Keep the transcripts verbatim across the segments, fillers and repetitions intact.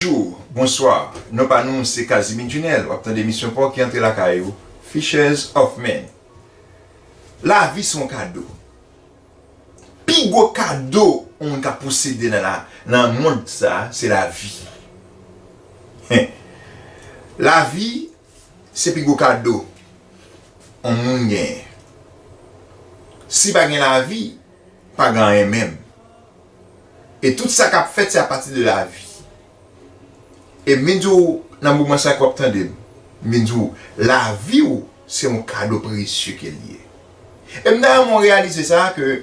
Bonjou, bonswa. Non pa nou se Casimir Junel. W ap tande emisyon pa w ki antre lakay ou, Fishers of Men. Lavi se yon kado. Pi gwo kado yon moun ka posede nan la, nan mond sa, se lavi. Lavi se pi gwo kado yon moun genyen. Si pa gen lavi, pa gen anyen menm. E tout sa k ap fèt, se apati de lavi. E m vin di w, nan moman sa ke w ap tande m, m vin di w, lavi w se yon kado presye ke l ye. E m ta renmen w reyalize sa, ke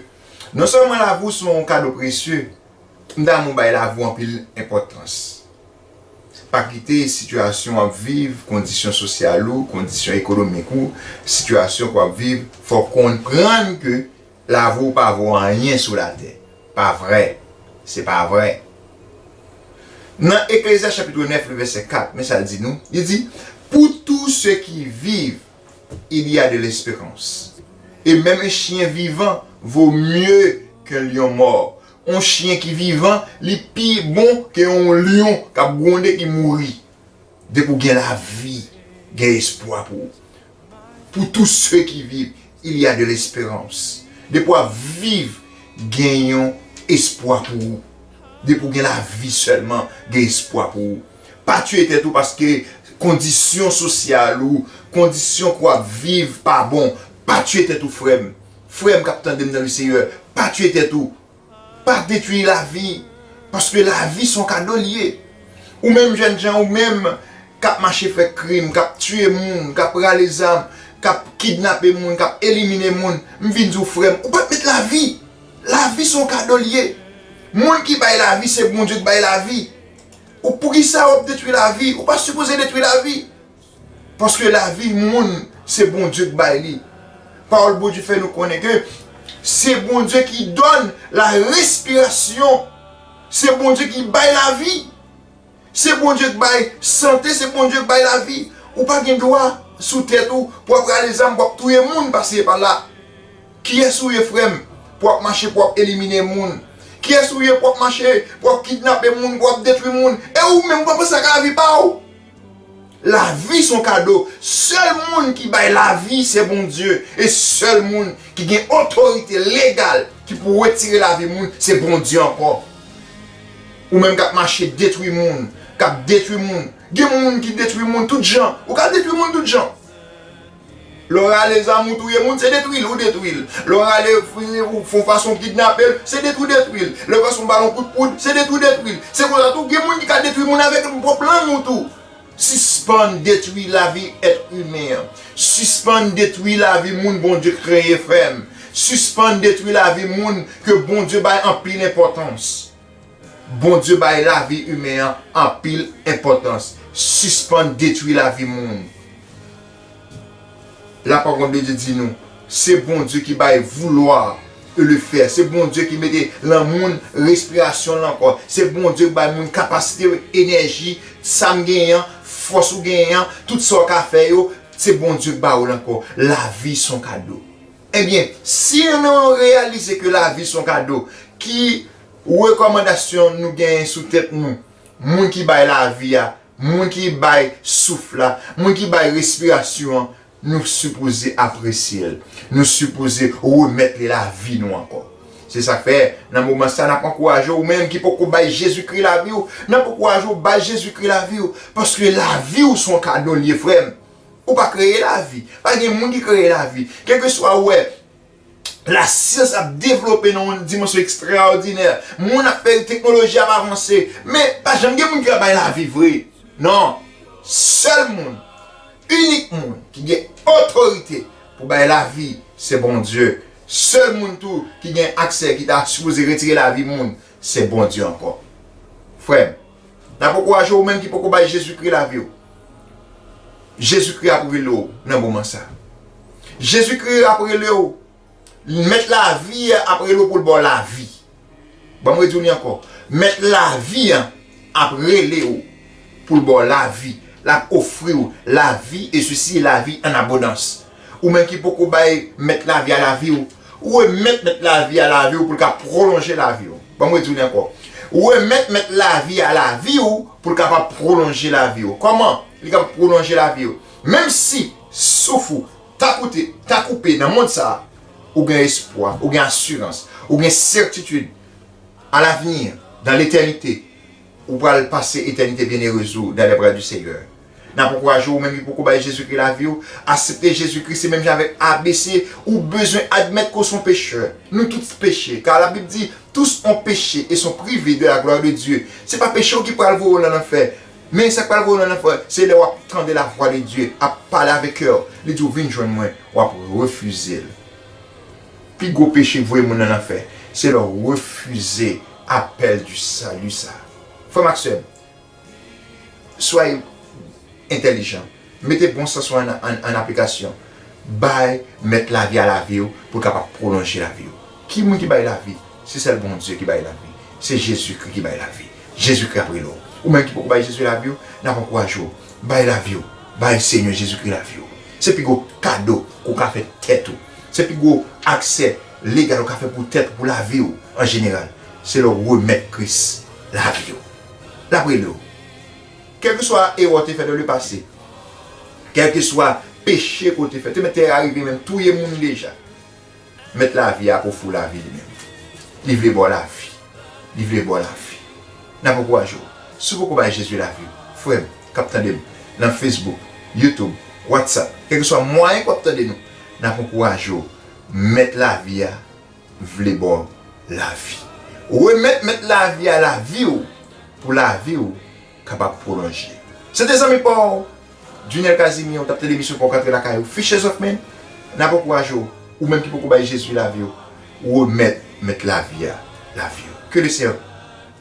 non sèlman lavi w se yon kado presye, m ta renmen w bay lavi w anpil enpòtans. Pa kite sitiyasyon w ap viv, kondisyon sosyal ou, kondisyon ekonomik ou, sitiyasyon ke w ap viv, fè w konprann ke lavi w pa vo anyen sou latè. Pa vrè. Se pa vrè. Nan Eklezyas chapit nèf, le vèsè kat, men sa l di nou. Li di, pour tous ceux qui vivent, il y a de l'espérance. Et même un chien vivant vaut mieux qu'un lion mort. Yon chen ki vivan, li pi bon ke yon lyon k ap gwonde ki mouri. Depi w gen lavi, gen espwa pou ou. Pour tous ceux qui vivent, il y a de l'espérance. Depi w ap viv, gen yon espwa pou ou. Depi w gen lavi sèlman, gen espwa pou ou. Pa tiye tèt ou paske kondisyon sosyal ou, kondisyon ke w ap viv pa bon. Pa tiye tèt ou, frè m. Frè m k ap tande m nan le Seyè, pa tiye tèt ou. Pa detwi lavi, paske lavi se yon kado l ye. Ou menm jènjan, ou menm k ap mache fè krim, k ap tiye moun, k ap rale zam, k ap kidnape moun, k ap elimine moun, m vin di w, frè m, ou pa t met lavi. Lavi se yon kado l ye. Moun ki bay lavi, se Bondye k bay lavi. Ou, poukisa w ap detwi lavi? Ou pa sipoze detwi lavi. Paske lavi moun, se Bondye k bay li. Pawòl Bondye fè nou konnen ke se Bondye ki donne la respiration. Se Bondye ki bay lavi. Se Bondye k bay sante, se Bondye k bay lavi. Ou pa gen dwa sou tèt ou pou w ap rale zam, pou w ap touye moun pase pa la. Kiyès ou ye, frè m, pou w ap mache, pou w ap elimine moun? Kiyès ou ye pou w ap mache, pou w ap kidnape moun, pou w ap detwi moun? E ou menm, ou pa panse ak lavi pa w? Lavi se yon kado. Sèl moun ki bay lavi, se Bondye. E sèl moun ki gen otorite legal ki pou retire lavi moun, se Bondye ankò. Ou menm k ap mache detwi moun, k ap detwi moun. Gen moun ki detwi moun tout jan. Ou ka detwi moun tout jan. Lè w rale zam ou touye moun, se detwi l ou detwi l. Lè w rale, ou fè yon fason kidnape l, se detwi w detwi l. Lè w fason ba l yon kout poud, se detwi w detwi l. Se konsa tou, gen moun ki ka detwi moun avèk pwòp lang ou tou. Sispann detwi lavi èt imen an. Sispann detwi lavi moun Bondye kreye, frè m. Sispann detwi lavi moun ke Bondye bay anpil enpòtans. Bondye bay lavi imen an anpil enpòtans. Sispann detwi lavi moun. Lapawòl de Dye di nou, se Bondye ki bay vouloir et le faire. Se Bondye ki mete nan moun respirasyon l ankò. Se Bondye ki bay moun kapasite, enèji, sa m genyen an, fòs ou genyen an, tout sa w ka fè yo, se Bondye ki ba ou l ankò. Lavi se yon kado. Ebyen, si nou reyalize ke lavi se yon kado, ki rekòmandasyon nou genyen sou tèt nou? Moun ki bay lavi a, moun ki bay souf la, moun ki bay respirasyon an, nou sipoze apresye l. Nou sipoze remèt li lavi nou ankò. Se sa k fè, nan moman sa, n ap ankouraje w, ou menm ki poko bay Jezikri lavi w, n ap ankouraje w bay Jezikri lavi w, paske lavi w se yon kado l ye, frè m. Ou pa kreye lavi. Pa gen moun ki kreye lavi. Kèlkeswa ou wè, lasyans ap devlope nan yon dimansyon ekstraòdinè. Moun ap fè teknoloji ap avanse. Men, pa janm gen moun ki ka bay lavi vre. Non. Sèl moun, inik moun ki gen otorite pou bay lavi, se Bondye. Sèl moun tou ki gen aksè, ki ta sipoze retire lavi moun, se Bondye ankò. Frè m, n ap ankouraje w menm ki poko bay Jezikri lavi w. Jezikri ap rele w nan moman sa. Jezikri ap rele w. Mèt lavi a ap rele w pou l ba w lavi. Ban m redi w li ankò. Mèt lavi a ap rele w pou l ba w lavi. L ap ofri w lavi, e sesi lavi an abondans. Ou menm ki poko bay mèt lavi a lavi w, ou remèt mèt lavi a lavi w pou l ka pwolonje lavi w. Ban m redi w li ankò. Remèt Mèt lavi a lavi w pou l kapab pwolonje lavi w. Kòman li kapab pwolonje lavi w? Menm si souf ou ta koute, ta koupe nan mond sa a, ou gen espwa, ou gen asirans, ou gen sètitid, à l'avenir, dans l'éternité, ou pral pase etènite byennerez ou dans les bras du Seigneur. N ap ankouraje w, ou menm ki poko bay Jezikri lavi w, aksepte Jezikri, se menm jan avèk A B C, ou bezwen admèt ke w se yon pechè. Nou tout peche, car la Bible dit, tous ont péché et sont privés de la gloire de Dieu. Se pa peche w ki pral voye w nan lanfè, men sa k pral voye w nan lanfè, se lè w ap tande lavwa de Dye ap pale avèk kè w, li di w, vin jwenn mwen, w ap refize l. Pi gwo peche k voye moun nan lanfè, se lè w refize apèl du salut sa. Frè m ak sè m, soyez entèlijan. Mete bon sans ou an, an, an aplikasyon. Bay Mèt lavi a lavi w pou l kapab pwolonje lavi w. Ki moun ki bay lavi? Se sèl Bondye ki bay lavi. Se Jezikri ki bay lavi. Jezikri ap rele w. Ou menm ki poko bay Jezi lavi w, n ap ankouraje w. Bay lavi w. Bay Senyè Jezikri lavi w. Se pi gwo kado ke w ka fè tèt ou. Se pi gwo aksè legal ou ka fè pou tèt ou, pou lavi w an jeneral. Se lè w remèt Kris lavi w. L ap rele w. Kèlkeswa erè w te fè dans le passé, kèlkeswa peche ke w te fè, te mèt te arive menm touye moun deja, Mèt lavi a ap ofri w lavi li menm. Li vle ba w lavi. Li vle ba w lavi. N ap ankouraje w. Si w poko bay Jezi lavi w, frè m k ap tande m nan Facebook, YouTube, WhatsApp, kèlkeswa mwayen ke w ap tande nou, n ap ankouraje w. Mèt lavi a vle ba w lavi. Remèt Mèt lavi a lavi w pou lavi w kapab pwolonje. Se te zanmi pa w, Junel Casimir, ou t ap tande emisyon pa w k antre lakay ou, Fishes of Men. N ap ankouraje w, ou menm ki poko bay Jezi lavi w, remèt Mèt lavi a lavi w. Ke le Senyè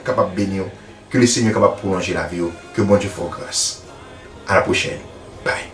kapab beni w, ke le Senyè kapab pwolonje lavi w, ke Bondye fè w gras. A la pwochèn. Bye.